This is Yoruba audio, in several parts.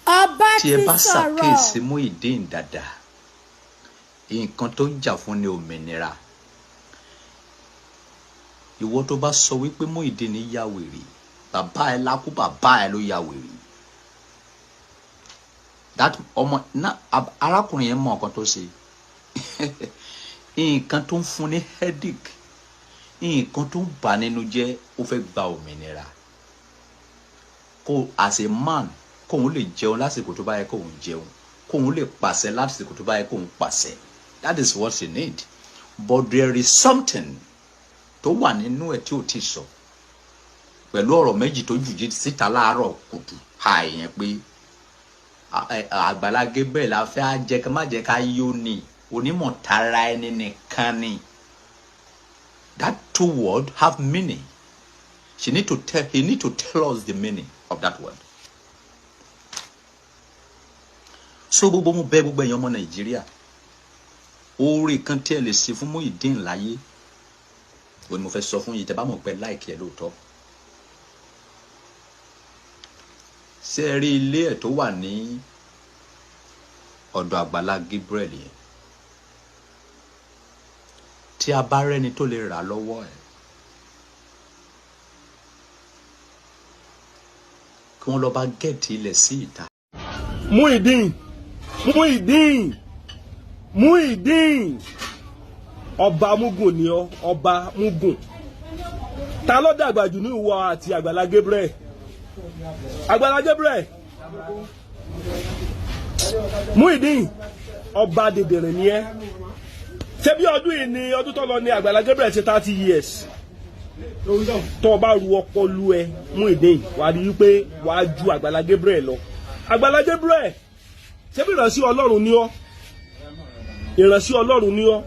Ọba Tí ẹ ti bá sọ̀rọ̀. ṣàkíyèsí Muyideen dáadáa, nǹkan tó ń jà fún ní òmìnira. Ìwọ tó bá sọ wípé Muyideen ya wèrè, bàbá ẹ lákú, bàbá ẹ ló ya wèrè. That ọmọ náà, arákùnrin yẹn mọ nǹkan tó ṣe, nǹkan tó ń fún ní headache, nǹkan tó ń bà nínú jẹ́. Ó fẹ́ gba òmìnira kó as a man, kóun lè jẹun lásìkò tó bá yẹ kóun jẹun, kóun lè pàṣẹ lásìkò tó bá yẹ kóun pàṣẹ. That is what you need. But there is something tó wà nínú ẹ̀ tí ò tí sọ pẹ̀lú ọ̀rọ̀ méjì tó jù síta láàárọ̀ kùtù àìyẹn pé Àgbàlá Gabriel la fẹ́ á jẹ́ ká má jẹ́ ká yó ni onímọ̀ tara ẹni nìkan ni. That two word have meaning. She need to tell, he need to tell us the meaning of that word. So gbogbo mo bẹ̀ gbogbo ẹ̀yin ọmọ Nàìjíríà, oore kan tí ẹ lè ṣe fún Muyideen láyé òun ni mo fẹ́ sọ fún yín. Tẹ́ bá mọ̀ pé like ẹ lóòótọ́, ṣé ẹ rí ilé ẹ̀ tó wà ní ọ̀dọ̀ Àgbàlá Gabriel yẹn, tí a bá rẹ́ni tó lè rà lọ́wọ́ ẹ̀, kí wọ́n lọ bá gẹ̀ẹ́tì ilẹ̀ sí ìta. Muyideen, Muyideen, Muyideen, ọba mugun ni ọ, ọba mugun. Ta ló dàgbà jù ní ìwọ àti Àgbàlá Gabriel? Àgbàlá Gabriel, Muyideen, ọba dèdèrè ni ẹ. Ṣé bí ọdún yìí ni ọdún tó lọ ní Àgbàlá Gabriel ṣe 30 years? Tó o bá ru ọpọlọ ẹ, Muyideen, wàá rí wípé wàá ju Àgbàlá Gabriel lọ. Àgbàlá Gabriel, ṣé bí ìránṣẹ́ Ọlọ́run ni ọ́? Ìránṣẹ́ Ọlọ́run ni ọ́.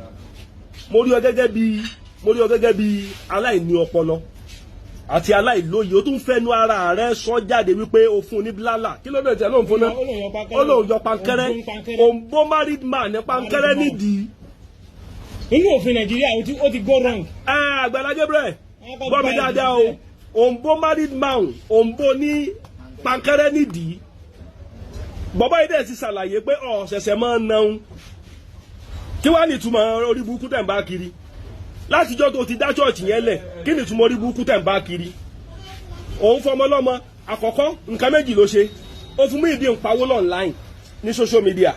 Mo rí ọ gẹ́gẹ́ bí aláìní ọpọlọ àti aláìlóye. O tún fẹnu ara rẹ sọ jáde wípé o fún un ní bílálà. Kí ló dé tẹ ló ń fún náà? Ó lóun yọ pankẹ́rẹ́, òǹbó married man ní pankẹ́rẹ́ nídìí. Nínú òfin Nàìjíríà, ó ti go wrong. Ẹ Àgbàlá Gabriel, gbọ́ mi dáadáa o. Òǹbó married man, òǹbó ní pankẹ́rẹ́ nídìí. Bọ́bá yìí dẹ̀ ti ṣàlàyé pé ọ̀ ṣẹ̀ṣẹ̀ máa ń náà. Kí wàá ní ìtumọ̀ orí burúkú tẹ̀ ń bá kiri látijọ́ tó ti dá church yẹn lẹ̀? Kí ni ìtumọ̀ orí burúkú tẹ̀ ń bá kiri? Òun fọmọ lọ́mọ. Àkọ́kọ́, nǹkan méjì ló ṣe. Ó fún Muyideen pawó online ní social media,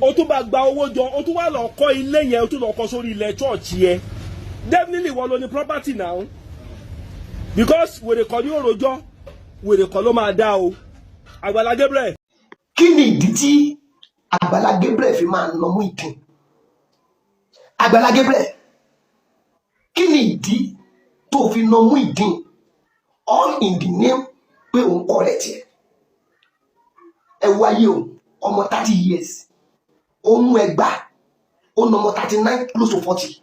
ó tún bá gba owó jọ, ó tún wá lọ kọ́ ilé yẹn, ó tún lọ kọ́ sórí ilẹ̀ church yẹn. Definitely, wọ́n ló ní property now, because wèrè kọ́ ní òròjọ́, wèrè kọ́ ló máa dá o, Àgbàlá Gabriel. Kí ni ìdí tí Àgbàlá Gabriel fi máa nà Muyideen? Àgbàlá Gabriel, kí ni ìdí tó fi nà Muyideen, all in the name pé òun correct ẹ? Ẹ wo ayé o. Ọmọ 30 years, ó mú ẹgbà, ó nà ọmọ 39, close to 40,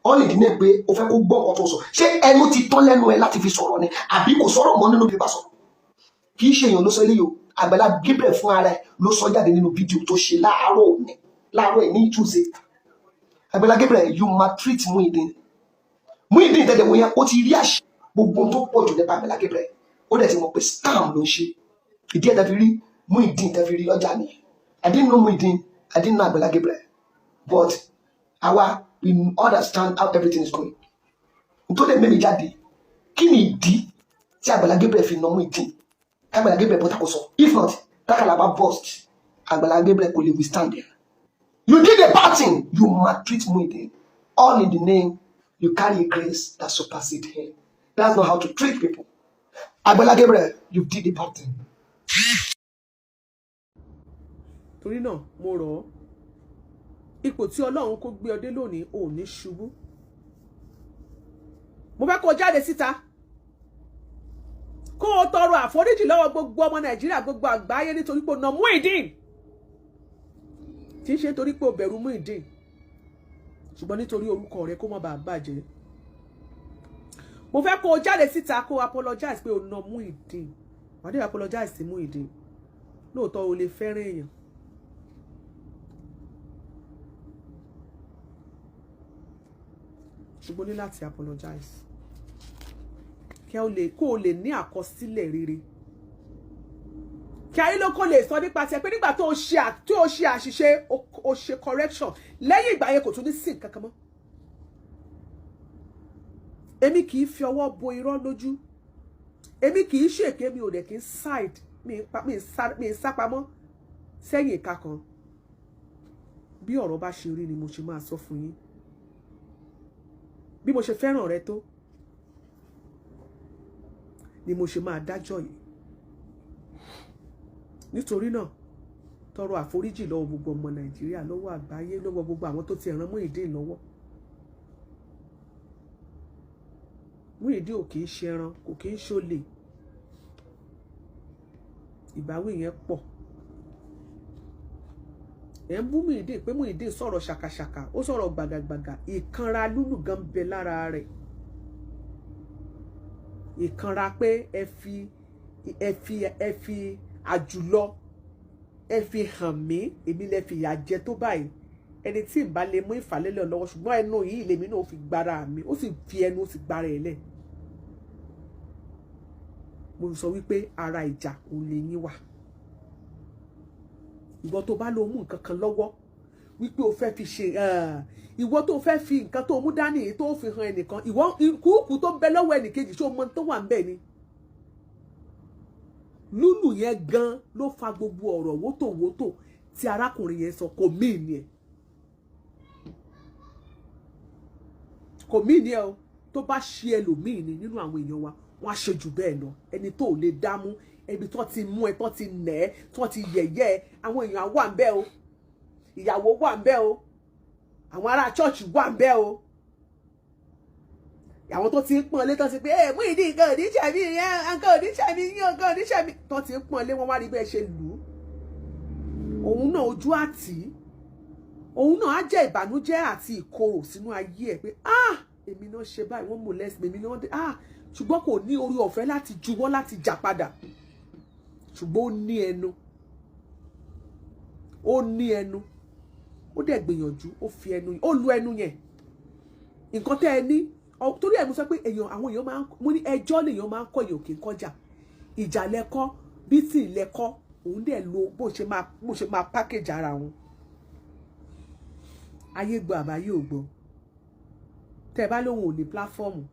all in the name pé o fẹ́ kó gbọ́ nǹkan tó sọ. Ṣé ẹnu ti tán lẹ́nu ẹ láti fi sọ̀rọ̀ ni, àbí kò sọ̀rọ̀ mọ́ nínú pípa sọ̀rọ̀? Kì í ṣe èèyàn ló sọ eléyìí o. Àgbàlá Gabriel fún ara ẹ ló sọ jáde nínú fídíò tó ṣe láàárọ̀ òní, láàárọ̀ ẹ̀ ní Tuesday. Àgbàlá Gabriel, you maltreat Muyideen. Muyideen tẹ̀lé wọ́n yẹn, ó ti rí àṣì gbogbo ohun tó pọ̀ jù nípa Àgbàlá Gabriel. Ó dẹ̀ ti mọ̀ pé scam ló ń ṣe. Ìdí ẹ̀ tẹ́ fi rí Muyideen, tẹ́ fi rí lọ́jà nìyẹn. I didn't know Muyideen, I didn't know Àgbàlá Gabriel, but àwa, we understand how everything is going. Nítorí ẹ̀ mẹ́mi jáde, kí ni ìdí tí Àgbàlá Gabriel fi nà Muyideen? Àgbàlá Gabriel bọ́tà kò sọ. If not, tákàlà bá burst, Àgbàlá Gabriel kò lè withstand it. You did a bad thing. You maltreat Muyideen, all in the name you carry a grace that supersede him. That's not how to treat people. Àgbàlá Gabriel, you did a bad thing. Torí náà, mo rọ̀ ọ́, ipò tí Ọlọ́run kó gbé ọ dé lónìí, ò ní ṣubú. Mo fẹ́ kó o jáde síta, kó o tọrọ àforíjì lọ́wọ́ gbogbo ọmọ Nàìjíríà, gbogbo àgbáyé, nítorí pé o nà Muyideen, tí ń ṣe nítorí pé o bẹ̀rù Muyideen, ṣùgbọ́n nítorí orúkọ rẹ kó má bàa bàjẹ́. Mo fẹ́ kó o jáde síta, kó o apologize pé o nà Muyideen. Wàá dé apologize sí Muyideen. Lóòótọ́, o lè fẹ́ràn èèyàn, ṣùgbọ́n ní láti apologize kí o lè kó o lè ní àkọsílẹ̀ rere. Kí ayé ló kó lè sọ nípa tiẹ̀ pé nígbà tó ṣe àṣìṣe, o ṣe correction. Lẹ́yìn ìgbà yẹn, kò tún ní sí nǹkan kan mọ́. Èmi kì í fi ọwọ́ bo irọ́ lójú, èmi kì í ṣèké, mi ò dẹ̀ kí ń side mi, mi ń sá pamọ́ sẹ́yìn ìka kan. Bí ọ̀rọ̀ bá ṣe rí ni mo ṣe máa sọ fún yín. Bí mo ṣe fẹ́ràn rẹ tó ni mo ṣe máa dájọ́ yìí. Nítorí náà, tọrọ àforíjì lọ́wọ́ gbogbo ọmọ Nàìjíríà, lọ́wọ́ àgbáyé, lọ́wọ́ gbogbo àwọn tó ti ràn Muyideen lọ́wọ́. Muyideen ò kì í ṣẹran, kò kì í ṣolè. Ìbáwí yẹn pọ̀. Ẹ̀ ń bú Muyideen pé Muyideen sọ̀rọ̀ ṣàkàṣàkà, ó sọ̀rọ̀ gbàgàgbàgà. Ìkanra lúlù gan bẹ lára rẹ̀, ìkanra pé ẹ fi àjùlọ, ẹ fi hàn mí, èmi lẹ fi ìyà jẹ tó báyìí, ẹni tí ì bá lè mú ìfàlẹ́lẹ̀ lọ́wọ́, ṣùgbọ́n ẹnu yìí lèmi náà fi gbára mi. Ó sì fi ẹnu, ó sì gbára ẹ̀ lẹ̀. Mo sọ wípé ara ìjà òun lè yín wà. Ìwọ tó bá lọ mú nǹkan kan lọ́wọ́ wípé o fẹ́ fi ṣe, ìwọ tó fẹ́ fi nǹkan tó mú dání yìí tó fi hàn ẹnìkan, ìwọ kúùkù tó ń bẹ lọ́wọ́ ẹnìkejì, ṣé o mọ tó wà ń bẹ̀ ni? Lúlù yẹn gan ló fa gbogbo ọ̀rọ̀ wótòwótò tí arákùnrin yẹn sọ. Kò mí ni ẹ̀, kò mí ni ẹ o. Tó bá ṣe ẹlòmíì ni nínú àwọn èèyàn wa, wọ́n á ṣe jù bẹ́ẹ̀ lọ. Ẹni tó lè dámú, ẹbí tó ti mú ẹ, tó ti nà ẹ, tó ti yẹ̀yẹ́ ẹ, àwọn èèyàn wà ń bẹ̀ o, ìyàwó wà ń bẹ̀ o, àwọn ará chọ́ọ̀chì wà ń bẹ̀ o, àwọn tó ti ń pọ́n lé tó ti pé ẹ Muyideen, nǹkan oníṣẹ́ mi yẹn, nǹkan oníṣẹ́ mi yín, nǹkan oníṣẹ́ mi, tó ti ń pọ́n lé wọn, wá rí bẹ́ẹ̀ ṣe lù ú. Òun náà, ojú àtì òun náà á jẹ́ ìbànújẹ́ àti ìkorò sínú ayé ẹ̀ pé, "Ah, èmi náà ṣe báyìí, wọ́n molest mi, èmi náà dé." Ah, ṣùgbọ́n kò ní orí ọ̀fẹ́ láti juwọ́ láti jà padà. Ṣùgbọ́n ó ní ẹnu, ó ní ẹnu, ó dẹ̀ gbìyànjú, ó fi ẹnu, ó lu ẹnu yẹn. Nǹkan tẹ́ ẹ ní torí ẹ̀ mo sọ pé èèyàn, àwọn èèyàn máa ń mo ní ẹjọ́ lèèyàn máa ń kọ́, èèyàn kì í kọjá ìjà. Lẹ́kọ́ bí tí lẹ́kọ́ òun dẹ̀ lo bó ṣe máa package ara wọn. Ayé gbọ́, àbáyé ò gbọ́. Tẹ́ ẹ bá lóun ò ní platform,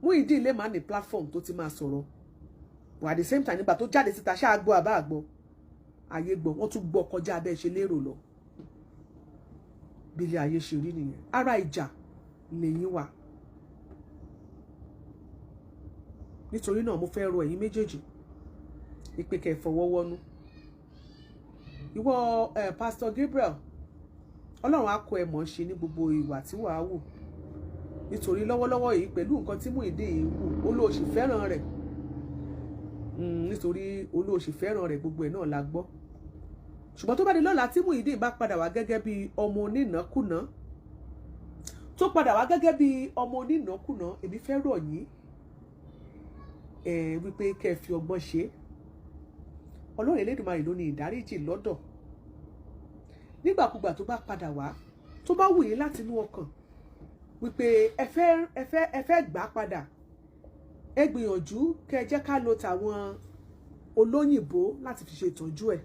Muyideen lè má ní platform tó ti máa sọ̀rọ̀, but at the same time, nígbà tó jáde síta, ṣáà gbọ́ àbá àgbọ́, ayé gbọ́, wọ́n tún gbọ́ kọjá abẹ́ ṣe lérò lọ. Bí ilé ayé ṣe rí nìyẹn. Ara ìjà lẹ́yìn wà. Nítorí náà, mo fẹ́ rọ ẹ̀yin méjèèjì ìpè kẹ́ fọwọ́wọ́nú. Ìwọ ẹ Pastor Gabriel, Ọlọ́run á kọ́ ẹ mọ̀ ṣe ní gbogbo ìwà tí wàá wù, nítorí lọ́wọ́lọ́wọ́ yìí, pẹ̀lú nǹkan tí Muyideen yìí wù, ó lóò sì fẹ́ràn rẹ̀, nítorí olóòṣì fẹ́ràn rẹ̀, gbogbo ẹ̀ náà la gbọ́. Ṣùgbọ́n tó bá di lọ́la, tí Muyideen bá padà wá gẹ́gẹ́ bí ọmọ onínàkúnà, tó padà wá gẹ́gẹ́ bí ọmọ onínàkúnà, èmi fẹ́ rọ̀ yín ẹ wípé kẹ́ ẹ fi ọgbọ́n ṣe é. Ọlọ́run Elédùmarè ló ní ìdáríjì lọ́dọ̀. Nígbàkúgbà tó bá padà wá, tó bá wù yín láti inú ọkàn wípé ẹ fẹ́ gbà á padà, ẹ gbìyànjú kẹ́ ẹ jẹ́ ká lo tàwọn olóyìnbó láti fi ṣe ìtọ́jú ẹ̀.